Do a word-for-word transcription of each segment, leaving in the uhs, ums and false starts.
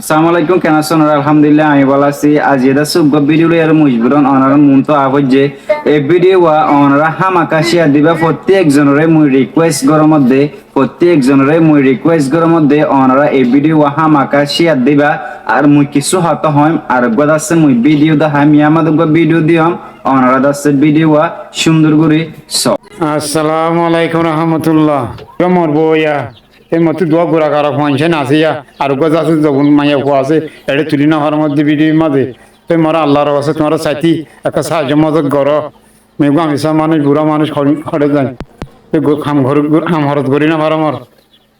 Assalamu alaikum, ken asón onora? Alhamdulillah, añí bála así. Aijja de asé uggwá video loiyaré mujbur on, onorár muúntu aáfoijje. E video wa onora hámaka share diba, fottí ekzonoré mui request gorómodde, fottí ekzonoré mui request gorómodde, onora e video wa hámaka share diba. Ar mui kissú hotá hoóim, ar uggwá de asé mui video deháim, yar mazé uggwá video diyum, onora de asé video wa cúndor gorí soó. Assalamu alaikum rahmatullah. Yó mor bou ya. Te mottú duwá gura gura fuain cén asé ya, ar uggwá de asé zobun maiya fua asé, eçé tulí nofarómodde video mazé. Te mor Allar waste tuáñra saití ekká sáaijjo modot goró. Mui eggúa amisá manúic, burá manúic, hor-, horé zain. Te gu-, ham hor-, gur-, ham horot gorí nofarómor.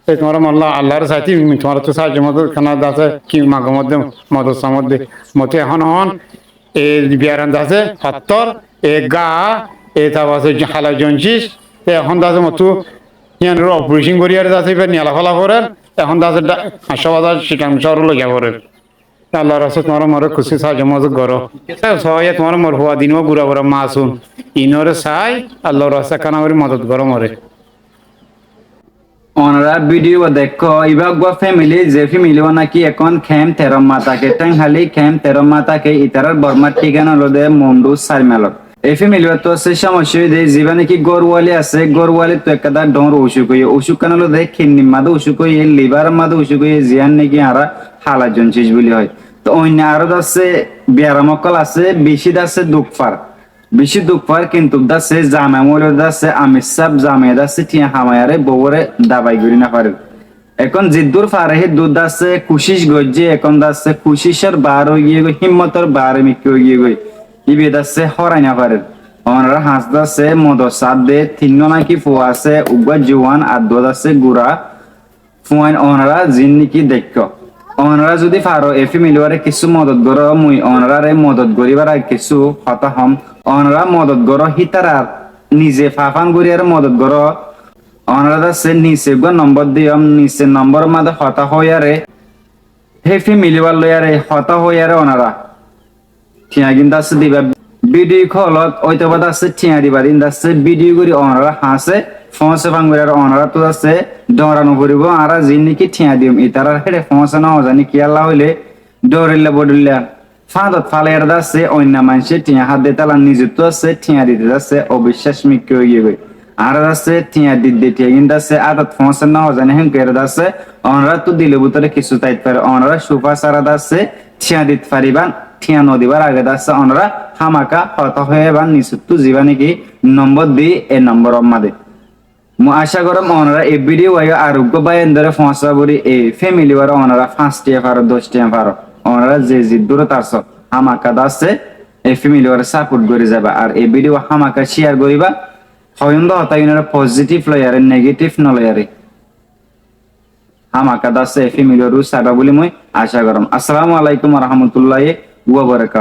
Te tuáñra molla Allar saití, mui tuáñrattú sáaijjo modot ekkán de asé, ki magomodde, modot samodde. Mottú ehón ehón e biyaram de asé, fattór, e gaa, e tar bade hala joncis, te ehón de asé mottú yíanor operation goríyaré de asé, íba niyala fela forer, ehón de asé dha-, Hañccábazar Citang cóorót loiza forer. Allar waste tuáñra more kissú sáaijjo modot goró. Te soó ya tuáñra mor fua din uwá gura gura masum, inoré sai, Allar waste ekkán gorí modot goró more. Onora video wa dekkó, ibá uggwá family, ze family wa náki ekkón kemp teró ma táke, Théngkhali kemp teró ma táke, itarár Bormár thíkana óilde Mondu sair mailot. E family wattu asé cómoccá óiye de, zibá náki górwali asé, górwalittú ekká dá dhoóñr ucúk óiye, ucúk kán óilde kidnir mazé ucúk óiye, liver mazé ucúk óiye, ziyán náki añára hala joncis buli hoó. Te oinno aró de asé biyaram ókkol asé, bicí de asé duk far. Bicí duk far, kintu de asé zamai óile de asé amir sáb zamai de asé thiañ hamaiyaré bouwóre dabai gorí nofarer. Ehón ziddúr fare héddúr de asé kucíc goijjé, ehón de asé kucícor baár óigiyoi, hímmotor baár mikká óigiyoi. Íba de asé hórai nofarer. Onora hañs de asé modot saádde, tinnúa náki fua asé, uggúa juwan ar duwá de asé gura. Fuain onora ziín náki deikkó. Onora zudi faro e family ware kissú modot goró, mui onoráre modot goríbar age kissú hotá hoóm. Onora modot goró hítarar nize fafán goríyaré modot goró. Onora de asé nise uggúa nombor diyóm, nise nombor mazé hotá hoiyaré, hé family wallóiyaré hotá hoiyaré onora thiañ gín de asé diba. Video callot óitoba de asé thiañ diba din de asé video gorí onora hañsé fóñse fán gorí ar onoráttu de asé dhoñra noforibó. Añára ziín náki thiañ diyum itarár héçe fóñse noó zani kiyólla hoilé dhoreilla bodhoilla fáñdot fálaiyaré de asé oinno maincé thiañ hádde tála nizottú de asé thiañ dite de asé obiccác mikká óigiyoi. Añára de asé thiañ didde thiañ gín de asé átot fóñse noó zani hénkuiyaré de asé onoráttu dile bútore kissú tait fare. Onora cúfa sára de asé thiañ dit faribán, thiañ nodibar age de asé onora hámaka hotá hoiban nisottú zibá náki nombor di e nombor mazé. Mui acá goróm onora e video wáyo ar uggúa báiyaindóre fóñsa gorí e family ware onora fañs thiañ faro, doc thiañ faro. Onora ze ziddúr tarsó hámaka de asé e family ware support gorí zaiba. Ar e video hámaka share goríba. Hoiyum de hotá inore positive loiyaré, negative noloiyaré. Hámaka de asé e family ware saiba buli mui acá goróm. Assalamu alaikum wa rahmatullahi wa barakatuhu.